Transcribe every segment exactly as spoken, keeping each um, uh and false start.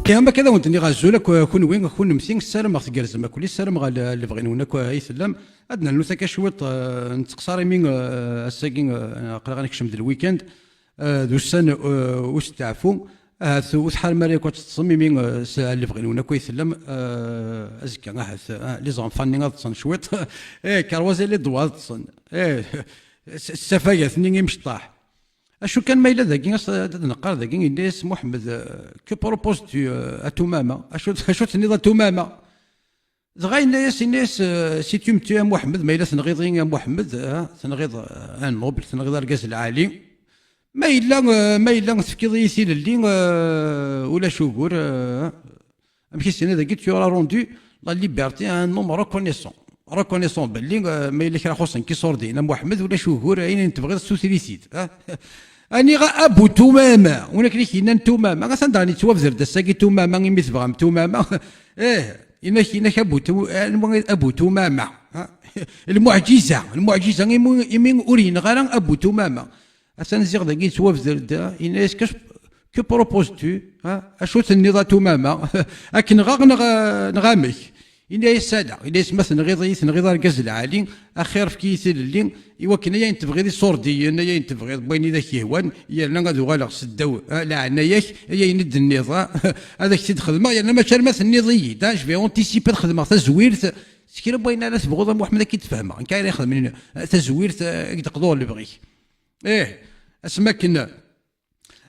Ihi, am akka ad awen-d-nniɣ azul akk, kunwi, kunemti, ssarameɣ tgerrzem akk, ssarameɣ l-, lebɣi-nwen akk ay tellam. Ad nernu takka cwiṭ, eh, nettqeṣṣer imi, eh, ass-agi, eh, aql-aɣ ad nekcem d lwikand, eh, d ussan, eh, usteɛfu. Ahat ur tḥarem ara akk ad teṭṭsem imi, eh, s lebɣi-nwen akk ay tellam, eh, azekka ahat, eh, les enfants-nni ad ṭṭsen cwiṭ. Eh, karwazi les doigts ad ṭṭsen. Eh, s-, s-, ssafayat-nni imecṭaḥ. Acu kan ma yella dagi, as-, ad neqqar dagi, yenna-yas Muḥemmed, euh, que proposes-tu, euh, à Tumama? Acu, acu tenniḍ a Tumama? Dɣa yenna-yas, yenna-yas, euh, si tu me tues a Muḥemmed, ma yella tenɣiḍ-iyi a Muḥemmed, ah, tenɣiḍ, euh, un noble, tenɣiḍ argaz lɛali. Ma yella, euh, ma yella tefkiḍ-iyi tilelli, euh, ulac ugur, euh, amek i s-yenna dagi, tu auras rendu la liberté à un homme reconnaissant. Reconnaissant belli, euh, ma yella kra xuṣṣen k-iṣurdiyen a Muḥemmed, ulac ugur, ayen n tebɣiḍ ssuter-it-id, ah. Aniɣ a Abu Tumama, win akken i k-yennan Tumama, atan daɣen yettwabder-d ass-agi Tumama, imi tebɣam Tumama. Eh, inak, inak Abu Tu-, anwa i-, Abu Tumama, ah. Lmuɛǧiza, lmuɛǧiza, imi, imi ur yenɣi ara Abu Tumama. Atan ziɣ dagi yettwabder-d, ah, yenna-yas, que, que proposes-tu, ah? Acu tenniḍ a Tumama? Ad k-nɣeɣ neɣ, neɣ amek? Yenna-yas ala, yenna-yas ma tenɣiḍ-iyi, tenɣiḍ argaz lɛali, axir efk-iyi tilelli, i wakken ay ayen tebɣiḍ iṣurdiyen, ay ayen tebɣiḍ n wayen i d ak-yehwan, yerna ad uɣaleɣ seddaw, ah, leɛnaya-k, ay ayen i d-tenniḍ, ah, ad ak-t-id-xedmeɣ, yerna mačči arma tenniḍ-iyi-d, ah, je vais anticiper ad xedmeɣ tazwirt, s kra n wayen ara tebɣuḍ a Muḥemmed ad k-id-fehmeɣ, nekk ara ixedmen, ah, tazwirt, ah, ad k-d-qḍuɣ lebɣi-k. Ih, asmi akken,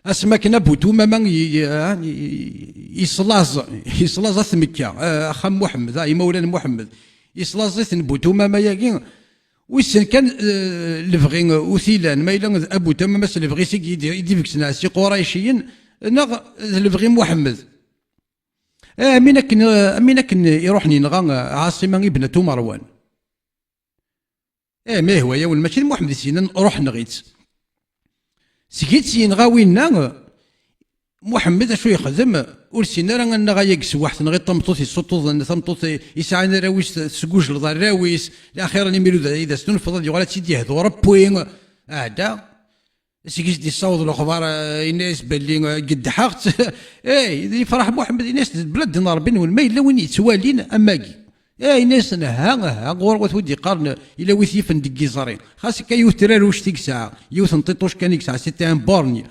asmi akken Abu Tumama i-, i-, i-, yeslaẓ, yeslaẓ At Mekka, eh, axxam Muḥemmed, ah, imawlan Muḥemmed, yeslaẓ-iten Bu Tumama-yagi, wissen kan, eh, lebɣi ur t-ilan, ma yella d Abu Tumama s lebɣi-s i d-, i d-ibegsen si Qurayciyen, neɣ d lebɣi Muḥemmed. Eh, amin akken, eh, amin akken iruḥen yenɣa, eh, Ɛaṣima ibn At Umerwan. Eh, ma yehwa-yawen, mačči d Muḥemmed i s-yennan ruḥ neɣ-itt. Seg i tt-yenɣa winna, Muḥemmed acu yexdem, ur sin ara annaɣ ayagi s waḥ, tenɣiḍ tameṭṭut yessuṭṭuḍen, tameṭṭut yesɛan arraw-is, tesgujleḍ arraw-is, laxir n imiru d, i d as-tunfeḍ ad yuɣal ad tt-id-yehdu Ṛebbi, aɛda. Seg i s-d-yessaweḍ lexbar, eh, yenna-yas belli, eh, gedḥeɣ-tt. Eh, yefreḥ Muḥemmed, yenna-yas d blad n Ṛebbi-nwen, ma yella win yettwalin am wagi. Eh, yenna-yasen, ha, ha, ɣur wat wid yeqqaren, yella wi t-yifen deg yiẓri. Xas akka yiwet n traruct i yesɛa, yiwet n tiṭuct kan i yesɛa, c'était un borgne.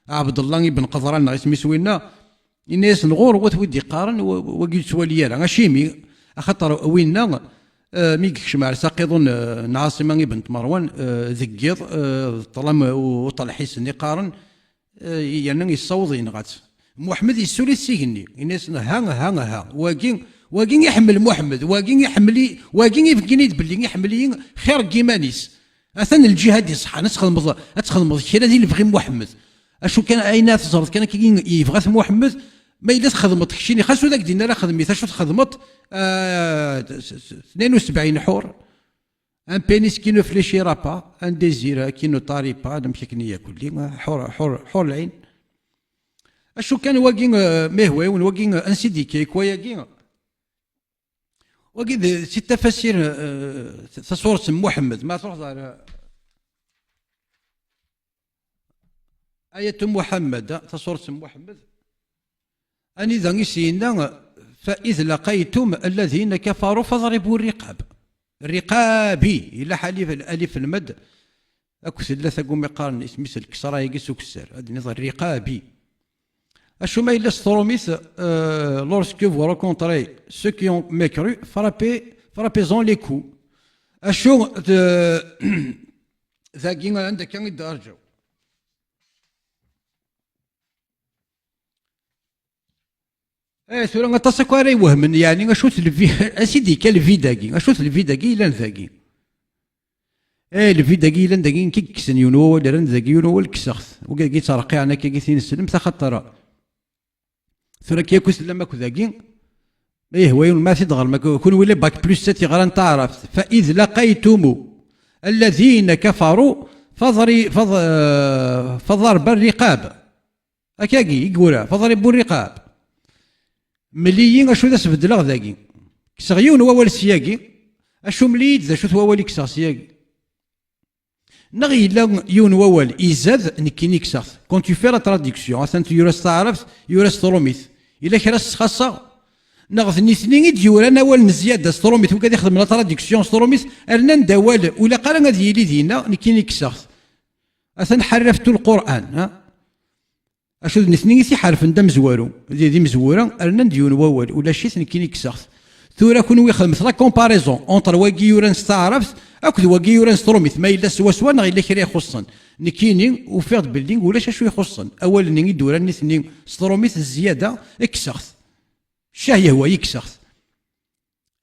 Ɛebdellah ibn Qeḍran, neɣ isem-is winna, yenna-yasen, ɣur wat wid yeqqaren, wa-, wagi ur yettwali ara. Acimi? Axaṭer winna, eh, mi yekcem ar saqiḍun, eh, n Ɛaṣima ibn Tmerwan, eh, deg yiḍ, eh, d ṭṭlam u-, uṭelḥis-nni qqaren, eh, yerna yessaweḍ yenɣa-tt. Muḥemmed yessuli-t s igenni, yenna-yasen, ha, ha, ha, wagi, wagi iḥemmel Muḥemmed, wagi iḥemmel-i, wagi ibeggen-id belli iḥemmel-iyi xir n yiman-is. Atan lǧihad iṣeḥḥan, ad txedmeḍ, ad txedmeḍ kra di lebɣi n Muḥemmed. Acu kan, ayen ara teẓreḍ kan akka yebɣa-t Muḥemmed, ma yella txedmeḍ keččini, xas ur ak-d-yenni ara xdem-it, acu txedmeḍ, ah, s-, s-, tnayen u sebɛin ḥur, un pénis qui ne fléchira pas, un désir qui ne tarit pas, d amek akken i yakulli, ḥur, ḥur, ḥur lɛin. Acu kan wagi, eh, ma yehwa-yawen, wagi, eh, ansi d-yekka yakk wayagi? Wagi d si tafasir, eh, tasuret n Muḥemmed, ma truḥeḍ ɣer, eh, ayat Muḥemmed, tasuret n Muḥemmed, anida i s-yenna, فإذ لقيتم الذين كفروا فاضربوا الرقاب. Riqabi, yella alif, alif lmed, akked tella tagumi qqaren isem-is lkesra-agi s ukessar, ad d-nniḍ riqabi. Acu ma yella s trumit, euh, lorsque vous rencontrez ceux qui ont mécru, frappez, frappez-en les coups. Acu, euh, dagi, anda akka i d-arǧu. Eh, tura aṭas akk ara iwehmen, yeɛni acu-t lvi-, ansi d-yekka lvid-agi? Acu-t lvid-agi yellan dagi? Eh, lvid-agi yellan dagi, nekk i yekksen yiwen wawal, rran dagi yiwen wawal, kkseɣ-t. Wigi yettreqqiɛen akka-agi tin-, ssnemt, axaṭer tura akka yakk tellam akk dagi, ma yehwa-yawen ma t-id-ɣrem akk, kunwi les bac plus sept yeɣran taɛrabt, فإذ لقيتم الذين كفروا فاضري-، فاض-، eh, فضرب الرقاب. Akkagi i yura, فاضربوا الرقاب. Mel-iyi acu d as-beddleɣ dagi. Kkseɣ yiwen wawal syagi, acu mel-iyi-d d acu-t wawal i kkseɣ syagi. Neɣ yella yiwen wawal izad, nekkini kkseɣ-t. Quand tu fais la traduction, atan yura s taɛrabt, yura s trumit. Yella kra sxaṣaɣ? Neɣ d nitni i d-yuran awal n zzyada s trumit, wigad ixedmen la traduction s trumit, rnan-d awal, ur ilaq ara ad yili dinna, nekkini kkseɣ-t. Atan ḥarraft lqur'an, ha? Acu d nitni i t-iḥerfen d amezwaru, d, d imezwura, rnan-d yiwen wawal, ulac-it, nekkini kkseɣ-t. Tura kunwi xedmet la comparaison entre wagi yuran s taɛrabt akked wagi yuran s trumit, ma yella swaswa neɣ yella kra ixuṣṣen. Nekkini ufiɣ-d belli ulac acu ixuṣṣen. Awal-nni i d-uran nitni s trumit d zzyada, kkseɣ-t. Ccah yehwa-yi, kkseɣ-t.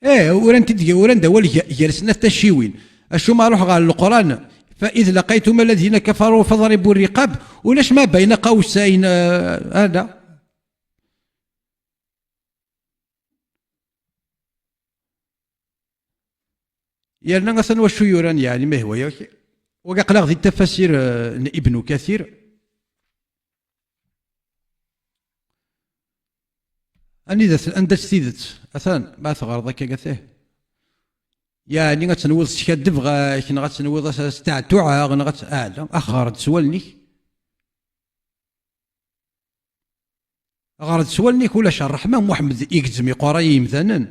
Eh, uran-t-id, uran-d awal ga-, gar snat tacciwin. Acu ma ruḥ ɣer Leqran, فإذ لقيتم الذين كفروا فاضربوا الرقاب, ulac ما بين قوسين, eh, هذا. Yerna atan wacu yuran, yeɛni, ma yehwa-yak. Wagi aql-aɣ di tafasir, eh, n Ibnu Kathir. Anida t-, anda-tt tidet? Atan, ma teɣreḍ akka, gat ih. Yeɛni ad tenwiḍ skadbeɣ-ak, neɣ ad tenwiḍ as-, steɛtuɛeɣ, neɣ ad t-, ala, ax ɣer-d s wallen-ik. Ɣer-d s wallen-ik, ulac ṛṛeḥma, Muḥemmed igezzem iqerra i yimdanen.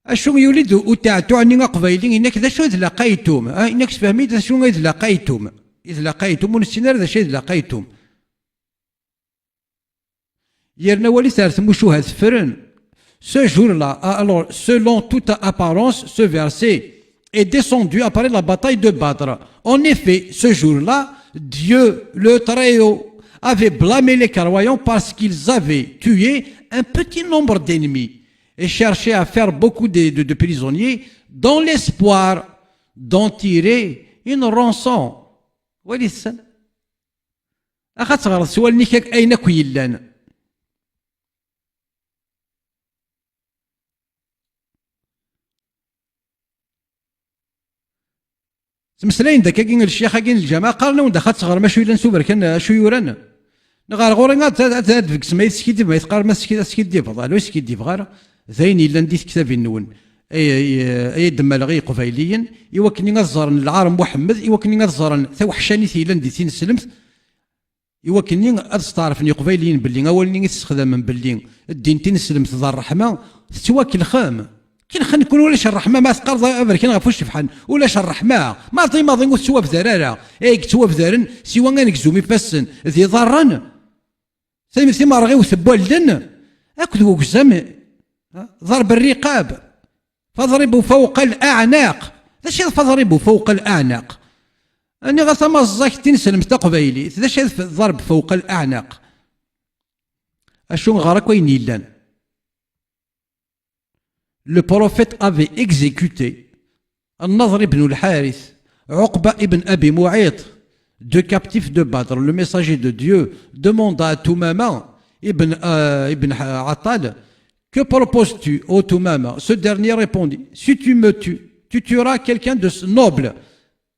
Acu yuli-d uteɛtuɛ-nni aqbayli, inak d acu i d laqaytum? Ah, inak sefhem-iyi-d d acu i d laqaytum. I d laqaytum, ur nessin ara d acu i d laqaytum. Yerna walit ar tmucuha tefren. Ce jour-là, alors, selon toute apparence, ce verset est descendu après la bataille de Badr. En effet, ce jour-là, Dieu, le Très-Haut, avait blâmé les croyants parce qu'ils avaient tué un petit nombre d'ennemis et cherchaient à faire beaucoup de, de, de prisonniers dans l'espoir d'en tirer une rançon. Walit-ten. Ax ad teɣreḍ s wallen-ik ak-, ayen akk yellan. Ttmeslayen-d akkagi lecyax-agi n lǧameɛ, qqaren-awen-d ax ad teɣrem acu yellan s uberkan, acu yuran. Neɣ ar ɣur-i ad, ad, ad, ad tbeggem, ma teskiddib, ma teqqarem ad ski-, ad skiddibeḍ. Ala, ur skiddibeɣ ara. D ayen yellan di tektabin-nwen, ay, ay, ay d-mmaleɣ i Yeqbayliyen, i wakken ad ẓren lɛar n Muḥemmed, i wakken ad ẓren taweḥcanit yellan di tineslemt, i wakken ad steɛṛfen Yeqbayliyen belli awal-nni i tessexdamem belli ddin tineslemt d ṛṛeḥma, tettwakelxem. Kelxen-ken, ulac ṛṛeḥma, ma teqqareḍ aberkan ɣef ucebḥan, ulac ṛṛeḥma. Maḍi maḍi ur tettwabdar ara. Ay yettwabdaren siwa anegzum ifassen d iḍarren, tim-, timerɣiwt n wallen akked wegzam, ha? Ḍerb rriqab. Faḍribu fawqa l-aɛnaq. D acu i d faḍribu fawqa l-aɛnaq? Aniɣ a tamaẓẓagt tineslemt taqbaylit, d acu i d f-, ḍerb fawqa l-aɛnaq? Acu ɣer akk ayen yellan? Le prophète avait exécuté An-Nadr ibn al-Harith, Uqba ibn Abi Mu'ayt, deux captifs de Badr. Le messager de Dieu demanda à Thumama ibn, euh, ibn Attal: Que proposes-tu, ô Thumama ? Ce dernier répondit: Si tu me tues, tu tueras quelqu'un de s-, noble,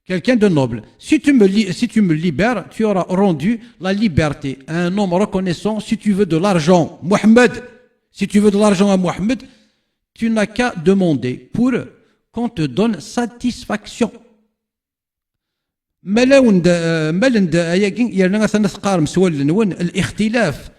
quelqu'un de noble. Si tu me li-, si tu me libères, tu auras rendu la liberté à un homme reconnaissant. Si tu veux de l'argent, Mohammed, si tu veux de l'argent à Mohammed, tu n'as qu'à demander pour qu'on te donne satisfaction. Malen-d, euh, malen-d ayagi, yerna atan ad teqqarem s wallen-nwen, lixtilaf.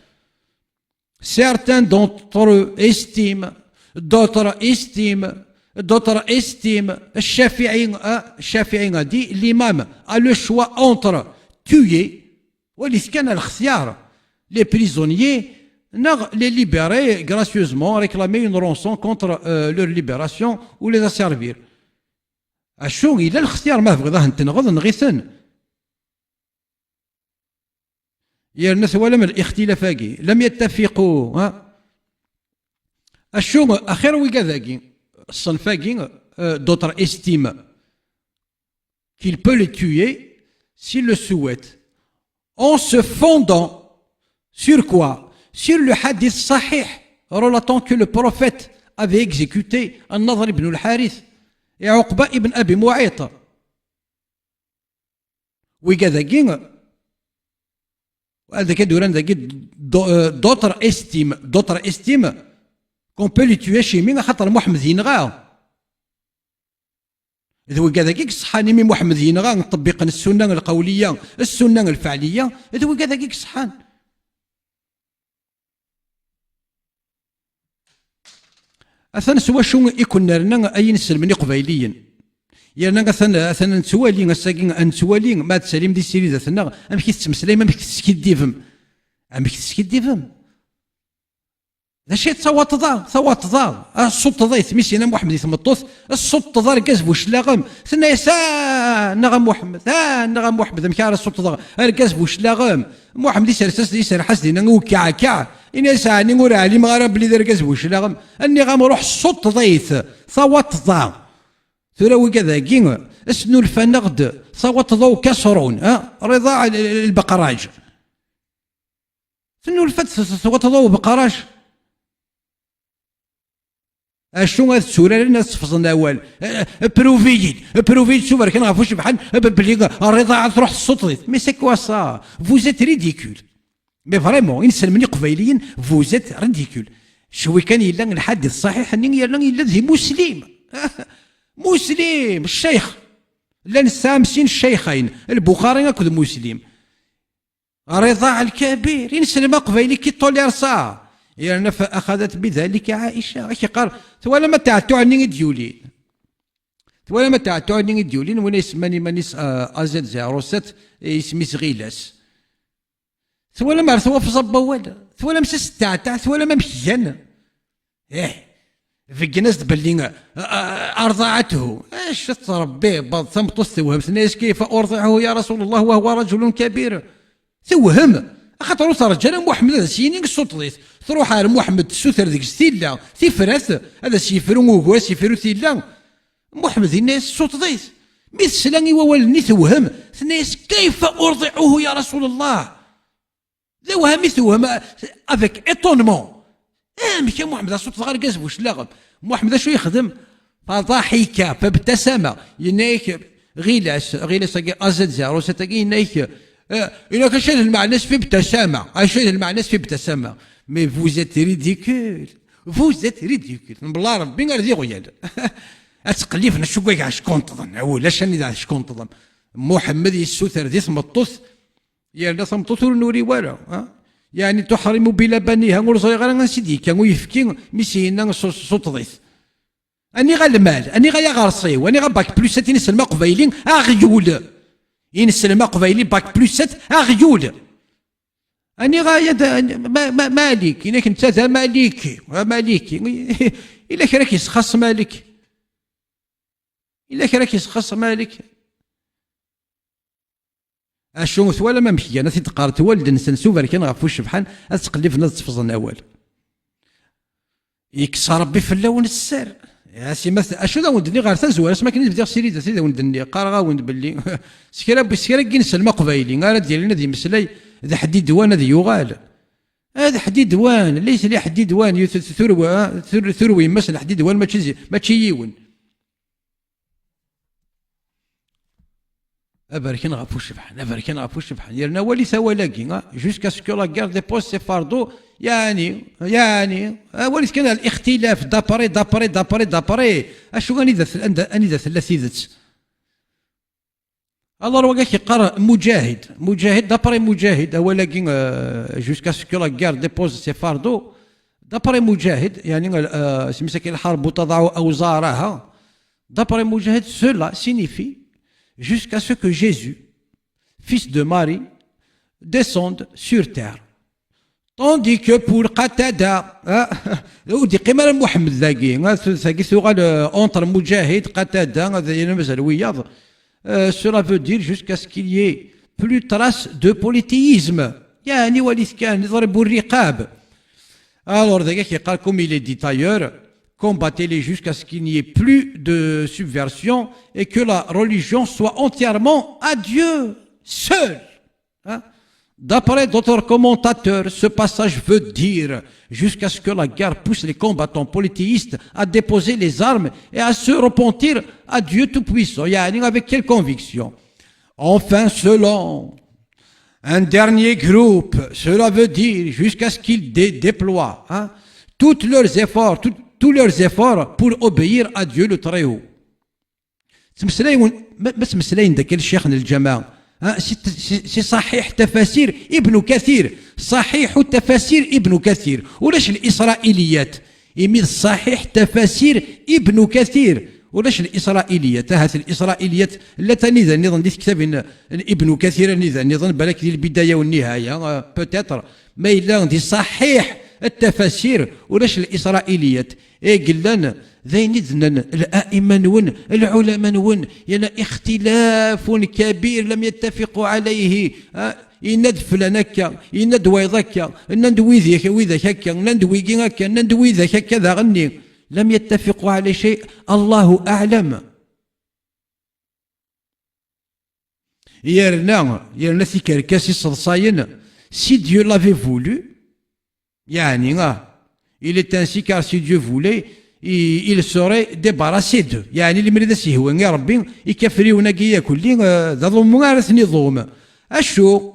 Certains d'entre eux estiment, d'autres estiment, d'autres estiment. Ccafiɛi, ah, Ccafiɛi a dit: L'imam a le choix entre tuer, walit kan lextyar, les prisonniers, neɣ les libérer gracieusement, réclamer une rançon contre, euh, leur libération ou les asservir. Acu, yella lextyar, ma tebɣiḍ ad ten-tenɣeḍ, nɣ-iten. Yerna twalam lixtilaf-agi, lam yattafiqu, ha? Acu, axir wigad-agi, ṣṣenf-agi, euh, d'autres estiment qu'il peut les tuer s'il le souhaite. En se fondant sur quoi ? Sur le hadith sahih relatant que le prophète avait exécuté An-Nadr ibn al-Harith et Uqba ibn Abi Mu'ayt. Wigad-agi, ad ak-d-uran dagi, do-, euh, d'autres estiment, d'autres estiment qu'on peut les tuer, acimi, axaṭer Muḥemmed yenɣa. D wigad-agi i iṣeḥḥan, imi Muḥemmed yenɣa, ṭebbiqen ssunna lqawliya, ssunna lfeɛliya, d wigad-agi i iṣeḥḥan. Atan s wacu i ken-nerna ay inselmen iqbayliyen. Yerna atan, atan nettwali, ass-agi ad nettwali, ma ad tsalim di ssiridat-nneɣ, amek i tettmeslayem, amek teskiddibem. Amek teskiddibem? D acu i d tawaṭḍa? Tawaṭḍa, a ssuṭṭeḍ-it, mi s-yenna Muḥemmed i tmeṭṭut, ssuṭṭeḍ argaz bu cclaɣem. Tenna-yas: "Ah, nneɣ a Muḥemmed, ah, nneɣ a Muḥemmed, amek ara ssuṭṭḍeɣ argaz bu cclaɣem?" Muḥemmed isers-as, iserreḥ-as dinna i ukkeɛkeɛ. Ini-as: "Ɛni ur ɛlimeɣ ara belli d argaz bu cclaɣem? Nniɣ-am ruḥ ssuṭṭeḍ-it, tawaṭḍa." Tura wigad-agi, snulfan-aɣ-d tawaṭḍa ukaṣrun, ha? Riḍa l-, l-, lbeqraǧ. Tennulfa-d t-, t-, twaṭḍa ubeqrac. Acu ad tturaren, ad sefẓen awal. Eh, pruvi-yi-d, pruvi-yi-d s uberkan ɣef ucebḥan, eh, belli Rriḍa ad truḥ tessuṭṭeḍ-it. Mais c'est quoi ça? Vous êtes ridicule. Mais vraiment, inselmen iqbayliyen, vous êtes ridicule. Cwi kan yella lḥadit ṣṣaḥiḥ-nni, yerna yella d Muslim. Muslim, ccayx. Llan xemsin ccayxayn, Lbuxari akked Muslim. Rriḍa Lkabir, inselmen aqbayli qui tolère ça. Yerna fa-, axadat bidalik Ɛica. Ak-iqqar, twalam atɛettuɛ-nni i d-yulin? Twalam atɛettuɛ-nni i d-yulin, win ay semman iman-is, ah, A Z zéro sept, isem-is Ɣilas? Twalam ar twafẓa n wawal? Twalam s asteɛtaɛ? Twalam amek gan? Ih, beggen-as-d belli, ah, ah, arḍaɛathu. Acu tettṛebbi, baḍ tameṭṭut tewhem, tenna-yas: "Kayfa urḍiɛuhu ya Rasul Allah wa huwa rajulun kabir?" Tewhem, axaṭer ur terǧa ara Muḥemmed ad as-yini ssuṭṭeḍ-it. Truḥ ar Muḥemmed, tessuter deg-s tilla, tifrat, ad as-yefru ugu, ad as-yefru tilla. Muḥemmed yenna-yas: "Ssuṭṭeḍ-it." Mi tesla i wawal-nni tewhem, tenna-yas: "Kayfa urḍiɛuhu ya Rasul Allah?" D awham i tewhem, avec étonnement. Amek a Muḥemmed, ad ssuṭṭeḍeɣ argaz bu cclaɣem? Muḥemmed acu yexdem? Faḍaḥika, fabtasama. Yenna-yak, Ɣilas, Ɣilas-agi, A Z zéro sept-agi, yenna-yak, eh, yenna-yak acu d lmeɛna-s fabtasama? Acu d lmeɛna-s fabtasama? Mais vous êtes ridicule. Vous êtes ridicule. Mebla Rebbi ar d iɣyal. Ad tqelliben acu n wayeg ɛeckunṭḍen. Ulac anida ɛeckunṭḍen. Muḥemmed yessuter di tmeṭṭut, yerna tameṭṭut ur nuri wara, ha? Yeɛni tuḥrimu bila baniha, ur ẓriɣ ara ansi d-yekka uyefki, mi s-yenna su-, suṭṭeḍ-it. Aniɣ a lmal, aniɣ ay aɣersiw, aniɣ a bac plus sept, inselmen aqbayli, aɣyul. Inselmen aqbayli, bac plus sept, aɣyul. Aniɣ a yad-, ma-, ma-, Malik, inak netta d Amaliki, Amaliki. Ila kra k-yesxaṣ Malik. Ila kra k-yesxaṣ Malik. Acu twalam amek gan, ad t-id-qqarent walden-nsen s uberkan ɣef ucebḥan, ad ttqelliben ad tteffẓen awal. Yekkes Rebbi fell-awen sser. Ya simat, acu d awen-d-nniɣ ɣer tazwara, asmi akken i d-bdiɣ siridet i d awen-d-nniɣ, qqareɣ-awen-d belli s kra, s kra n yinselmen aqbayli ara d-yalin ad yemmeslay d Ḥdidwan ad yuɣal. Ad Ḥdidwan, laysa li Ḥdidwan, yu-, tu-, tu-, turwa, tur-, turwi yemma-s n Ḥdidwan, mačči zi-, mačči yiwen. Aberkan ɣef ucebḥan, aberkan ɣef ucebḥan. Yerna walit awal-agi, ah, jusqu'à ce que la guerre dépose ses fardeaux, yeɛni, yeɛni, ah, walit kan lixtilaf, d'après, d'après, d'après, d'après. Acu, anida t-, anda, anida tella tidet? Alors, wagi ak-yeqqar Mujahid. Mujahid, d'après Mujahid, awal-agi, euh, jusqu'à ce que la guerre dépose ses fardeaux. D'après Mujahid, يعني, euh, اسميتها كاين الحرب تضع أوزارها. D'après Mujahid, cela signifie jusqu'à ce que Jésus, fils de Marie, descende sur terre. Tandis que pour Qatada, ah, ur d-yeqqim ara Muḥemmed dagi, ah, tu-, tagi tuɣal, euh, entre Mujahid, Qatada, ad yini mazal wiyaḍ. Euh, cela veut dire jusqu'à ce qu'il y ait plus trace de polythéisme. يعني walit kan, iḍrib الرقاب. Alors, dagi ak-yeqqar, comme il est dit ailleurs, combattez-les jusqu'à ce qu'il n'y ait plus de subversion et que la religion soit entièrement à Dieu seul. Hein? D'après d'autres commentateurs, ce passage veut dire jusqu'à ce que la guerre pousse les combattants polythéistes à déposer les armes et à se repentir à Dieu Tout-Puissant. يعني, avec quelle conviction? Enfin, selon un dernier groupe, cela veut dire jusqu'à ce qu'ils dé-, déploient, hein, toutes leurs efforts, tout-, tous leurs efforts pour obéir à Dieu le Très-Haut. Ttmeslayen, ma, ma ttmeslayen d akal ccix n lǧamaɛ, ha, si, si, si ṣaḥiḥ tafasir Ibn Kathir, ṣaḥiḥ tafasir Ibn Kathir, ulac lisrailiyat. Imi d ṣaḥiḥ tafasir Ibnu Kathir, ulac Lisrailiyat. Ahat Lisrailiyat llant anida nniḍen di tektabin n Ibnu Kathir, anida nniḍen, balak di Lbidaya wa Nnihaya, euh, peut-être, ma yella di ṣaḥiḥ tafasir, ulac Lisrailiyat. I yellan d ayen i d-nnan l'aimma-nwen, lɛulama-nwen, yerna اختلاف كبير لم يتفقوا عليه, ah, yenna-d flan akka, yenna-d wayeḍ akka, nnan-d widak, widak akka, nnan-d wigi akka, nnan-d widak akka daɣenni. لم يتفقوا على شيء، الله أعلم. Yerna, yerna tikerkas iseḍsayen, si Dieu l'avait voulu, yeɛni, ah, il est ainsi car si Dieu voulait, il, il serait débarrassé d'eux. Yeɛni, lemmer d as-yehwa i Ṛebbi, ikafriwen-agi akk-nni, ah, d aḍummu ara ten-iḍum. Acu?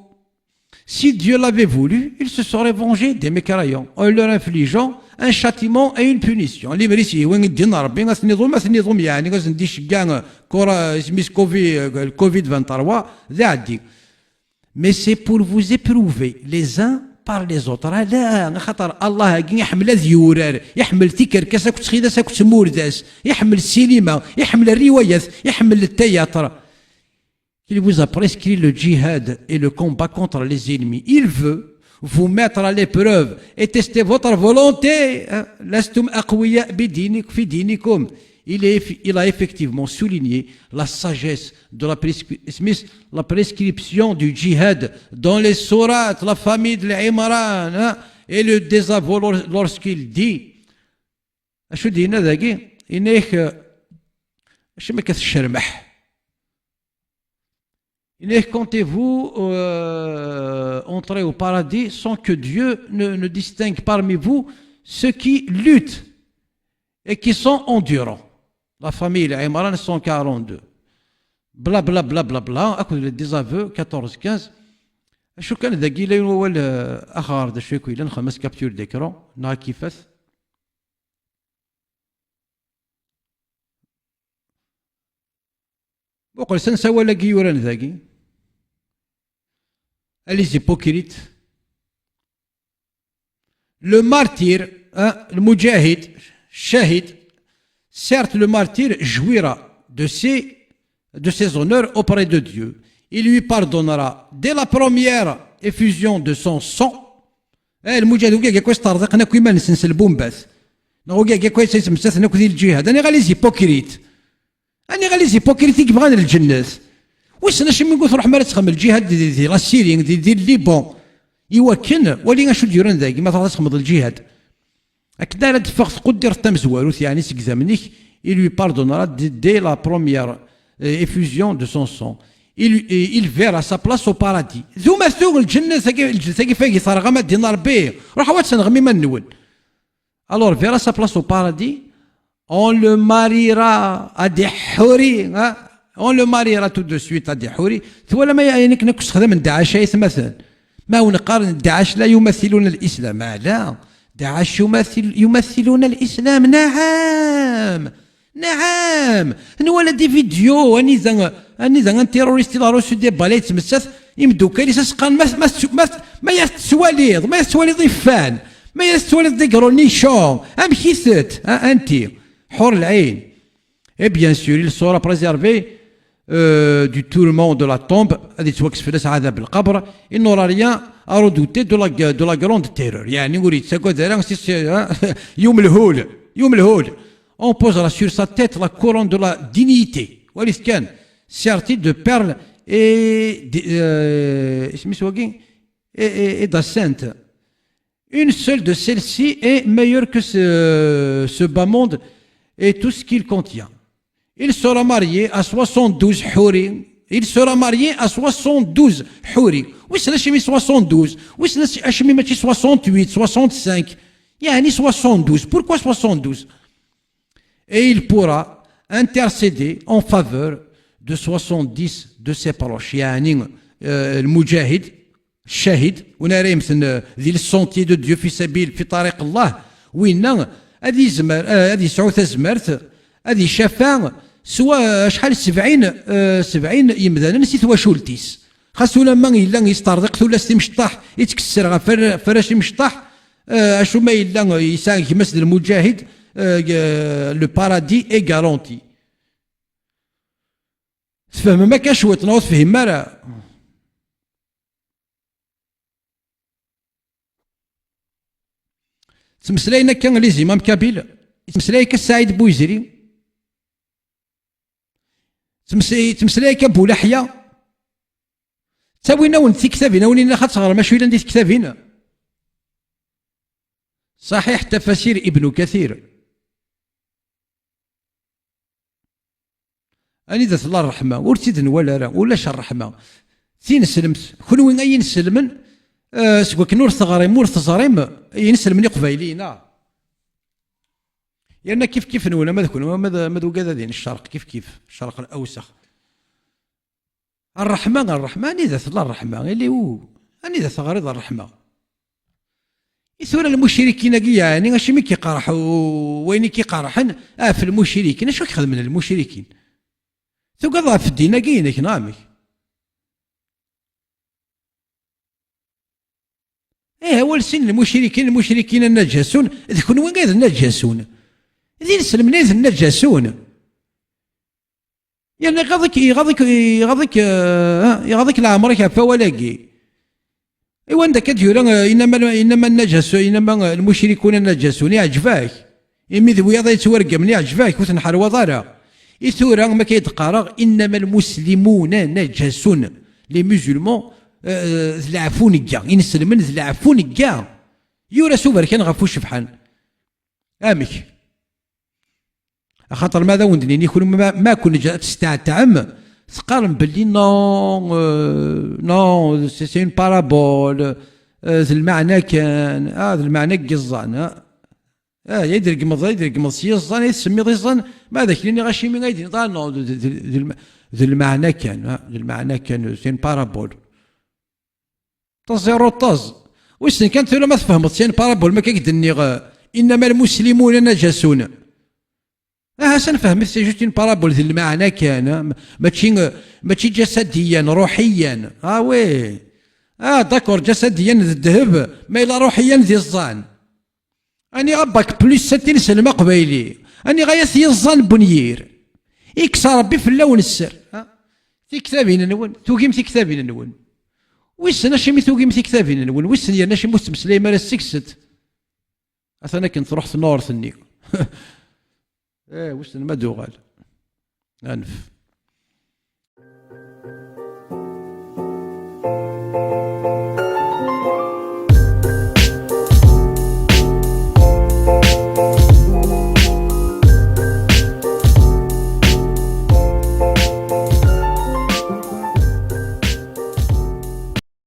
Si Dieu l'avait voulu, il se serait vengé des mécréants en leur infligeant un châtiment et une punition. Lemmer i s-yehwa i ddin n Ṛebbi, ad ten-iḍum, ad ten-iḍum, yeɛni, ad sen-d-iceggeɛ, euh, kura, isem-is Covid, euh, le Covid vingt-trois, d aɛeddi. Mais c'est pour vous éprouver les uns par les autres. Ala, axaṭer Allah-agi iḥemmel ad yurar, iḥemmel tikerkas akked txidas akked tmurdas, iḥemmel ssinima, iḥemmel rriwayat, iḥemmel le théâtre. Il vous a prescrit le djihad et le combat contre les ennemis. Il veut vous mettre à l'épreuve et tester votre volonté. Hein? لستم أقوياء بدينك-, في دينكم. Il est, il a effectivement souligné la sagesse de la prescri-, la prescription du djihad dans les sourates, la famille de l'Imran, hein, et le désaveu lor-, lorsqu'il dit, acu d-yenna dagi? Yenna-yak, euh, acu ma k-teccermeḥ? Yenna-yak, comptez-vous, euh, entrer au paradis sans que Dieu ne, ne distingue parmi vous ceux qui luttent et qui sont endurants. La famille Imran cent quarante-deux. Bla, bla, bla, bla, bla, akked le désaveu quatorze quinze. Acu kan dagi, la yiwen wawal, euh, axar d acu yakk yellan, nxemmem-as capture d'écran, neɣ kifat. Muqel s ansa awal-agi yuran dagi. Les hypocrites. Le martyr, hein, le mujahid, shahid, certes le martyr jouira de ses, de ses honneurs auprès de Dieu. Il lui pardonnera dès la première effusion de son sang. Eh, lmujahid, wigi akk i s-ṭerḍiqen akk iman-nsen s lbumbat. Neɣ wigi akk i s-yettmettaten akk di lǧihad. Aniɣer les hypocrites? Aniɣer les hypocrites i yebɣan lǧennet? Wissen acimi ur tṛuḥem ara ad txedmem lǧihad di, di, di la Syrie, di, di Liban? Iwakken, wali acu d-yuran dagi, ma tṛuḥeḍ ad txedmeḍ lǧihad. Akken ara d-teffeɣ tquddirt tamezwarut, yeɛni seg idammen-ik, il lui pardonnera dès, dès la première, euh, effusion de son sang. Il, et il verra sa place au paradis. D umatu, lǧennet-agi, lǧennet-agi fagi terɣam a ddin Ṛebbi. Ruḥ ad tenɣem iman-nwen. Alors, verra sa place au paradis, on le mariera à des houris, hein? On le mariera tout de suite à des houris. Twalam ay-, ayen akken akk sexdamen Daɛac ay atmaten. Ma wen-qqaren Daɛac la yumathiluna l-Islam. Ah, la. Daɛac yumathil-, yumathiluna l-Islam. Naɛam. Naɛam. Nwala des vidéos, anida, anida un terroriste il a reçu des balles, yettmettat, imeddukal-is as-qqaren ma, ma, ma, ma yas-tettwaliḍ, ma yas-tettwaliḍ ifan, ma yas-tettwaliḍ deg ronichon, amek i tet, a, anti? Ḥur lɛin. Et bien sûr, il sera préservé, euh, du tourment de la tombe, ad yettwakkes fell-as aɛdab lqabr, il n'aura rien à redouter de la, de la grande terreur. Yeɛni ur yettagad ara si, si, hein, yum lhul, yum lhul. On posera sur sa tête la couronne de la dignité. Walit kan, sertie de perles et de, euh, isem-is wagi? Et, et, et d'ascente. Une seule de celles-ci est meilleure que ce, ce bas monde et tout ce qu'il contient. Il sera marié à soixante-douze houris. Il sera marié à soixante-douze houris. Wissen acimi soixante-douze? Wissen acimi mačči soixante-huit, soixante-cinq? Yeɛni soixante-douze. Pourquoi soixante-douze? Et il pourra intercéder en faveur de soixante-dix de ses proches. Yeɛni, euh, lmujahid, ccahid, win ara yemmten, euh, di le sentier de Dieu, fi sabil, fi ṭariq Allah, winna ad yezmer, euh, ad yesɛu tazmert, ad icafa s wa-, acḥal, sebɛin, euh, sebɛin yemdanen si twacult-is. Xas ulamma yella yesṭerḍiq tullas timecṭaḥ, ittkesser ɣef warra-, ɣef warrac imecṭaḥ, Eh, acu ma yella, eh, yesɛa gma-s d lmuǧahid, eh, le paradis est garanti. Tfehmem akka cwiṭ, neɣ ur tefhimem ara? Ttmeslayen akka les imams kabyles, yettmeslay akka Saɛid Bouizri, yettmes-, yettmeslay akka Bulaḥya. Ttawin-awen tiktabin, awen-inin ad teɣrem acu yellan di tektabin. Ṣaḥiḥ, tafasir Ibnu Kathir. Anida tella ṛṛeḥma? Ur tt-id-nwala ara. Ulac ṛṛeḥma. Tineslemt, kunwi ay ineslemen, eh, seg wakken ur teɣrim, ur teẓrim, ay ineslemen iqbayliyen, ah. Yerna kif kif nwen, ama d kunwi, ama d, ama d ugadadin, ccerq, kif kif, ccerq awsex. Ṛṛeḥma, ṛṛeḥma, anida tella ṛṛeḥma? Ili u, anida teɣriḍ ṛṛeḥma? I tura lmucrikin-agi, yeɛni, acimi k-iqerḥ u-, wayen i k-iqerḥen ɣef lmucrikin? Acu i k-xedmen lmucrikin? Tugadeḍ ɣef ddin-agi-inek, neɣ amek? Ih, awal sin lmucrikin, lmucrikin nnaǧasun, d kunwi i d nnaǧasun. D ineslemen i d nnaǧasun. Yerna iɣaḍ-ik, iɣaḍ-ik, iɣaḍ-ik, eh, iɣaḍ-ik leɛmer-ik ɣef wawal-agi. I wanda akka d-yura, eh, innama, innama nnaǧasu-, innama, eh, lmucrikuna nnaǧasun, iɛǧeb-ak? Imi d wiyaḍ ay yettwargamen, iɛǧeb-ak, ur ten-ḥerwaḍ ara. I tura, ma akka i d-qqareɣ, innama lmuslimuna naǧasun, les musulmans, eh, d leɛfu negga, inselmen d leɛfu negga. Yura s uberkan ɣef ucebḥan. Amek? Axaṭer ma ad awen-d-nini kunwi ma, ma kun-, ad testeɛtɛem, teqqarem belli non, euh, non, c'est, c'est une parabole, euh, d lmeɛna kan, ah, d lmeɛna n yiẓẓan, ah. Ah, ay d-regmeḍ, ay d-regmeḍ s yiẓẓan, ay tsemmiḍ iẓẓan, ma ad ak-nini acimi ay d-nniḍ, ah, non, d, d, d, d lme-, d lmeɛna kan, ah, d lmeɛna kan, c'est une parabole. Taẓiruṭ taẓ. Wissen kan tura ma tfehmeḍ syan parabol ma k-ak-d-nniɣ, eh, innama lmuslimuna najasun. Aha, s nfehmet, c'est juste une parabole, d lmeɛna kan, eh, ma-, mačči, eh, mačči jasadiyan, ruḥiyan. Ah oui. Ah, d'accord, jasadiyan d ddheb, ma yella ruḥiyan d iẓẓan. Aniɣ a bac plus sept i neslem aqbayli? Aniɣ ay at yiẓẓan n wenyir? Ikkes Ṛebbi fell-awen sser. Ha? Tiktabin-nwen, tugim tiktabin-nwen. Wissen acimi tugim tiktabin-nwen? Wissen yerna acimi ur tettmeslayem ara seg-sent? Atan akken truḥ tnurt-nni. Eh, wissen ma d-uɣal. Anef.